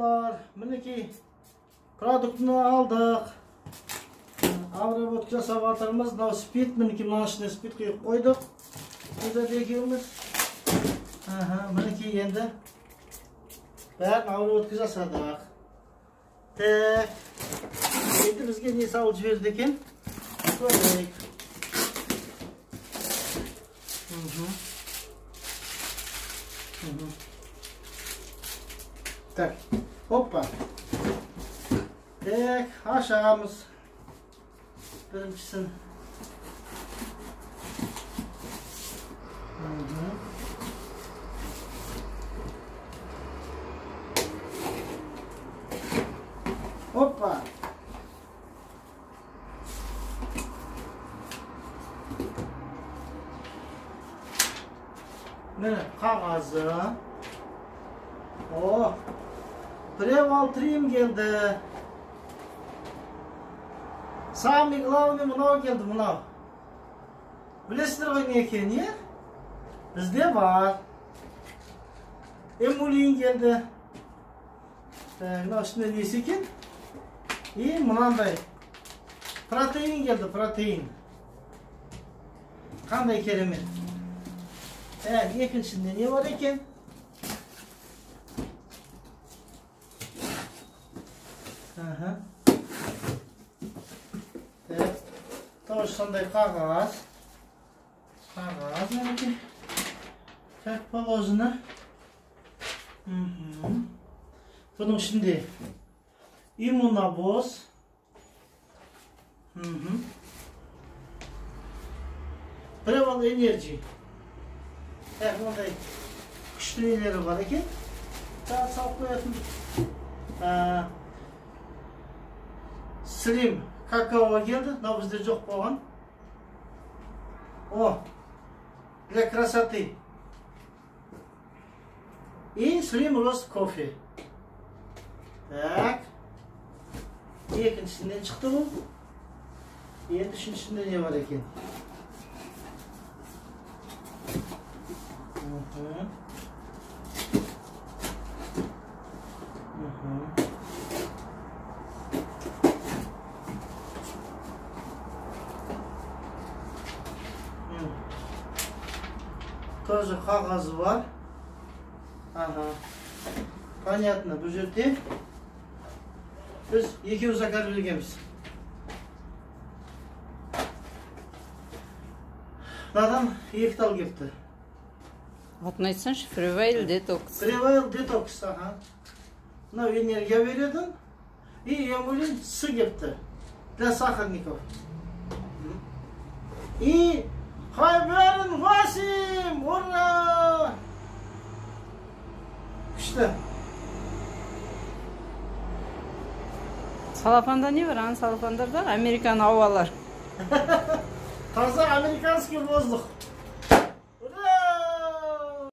Мінекей, продуктыны алдық. Обработка жасап жатырмыз. Мынау спирт, мінекей, мынаның ішіне спирт құйып қойдық. Өзі екеуміз. Аха, мінекей, енді бәрін обработка жасадық. Так. Енді бізге не салып жіберді екен? Көрейік. Так, опа. Так, ашамыз. Біріншісін. Опа. Міне қағазы. О, Превал Трим келді. Самый главный мынау келді, мынау. Білесіздер ғой не екенін, е? Бізде бар. Эмулин келді. Мынау үстінде несі екен? И мынандай протеин келді, протеин. Қандай керемет. Так, екіншінде не бар екен? Ага. Так, тоже сондай қағаз. Қағаз мінекей. Как положено. Бұның ішінде иммунобоз. Превал Energy. Так, мындай күшті нелері бар екен. Тағы салып қоятын. Слим какао келді, мынау бізде жоқ болған. О, для красоты. И слим рост кофе. Так. Екіншісінен шықты бұл. Енді үшіншісінде не бар екен? Тоже қағазы бар. Ага. Понятно, бұл жерде біз екеу заказ бергенбіз. Мынадан екі тал келіпті. Атын айтсаңшы, Превал Детокс. Превал Детокс, ага. Мынау энергия береді. И эмулин С келіпті. Для сахарников. И Хайберн 8! Ура! Күшті. Салафанда не бар? Ана салафандарда американ ауалар. Таза американский воздух.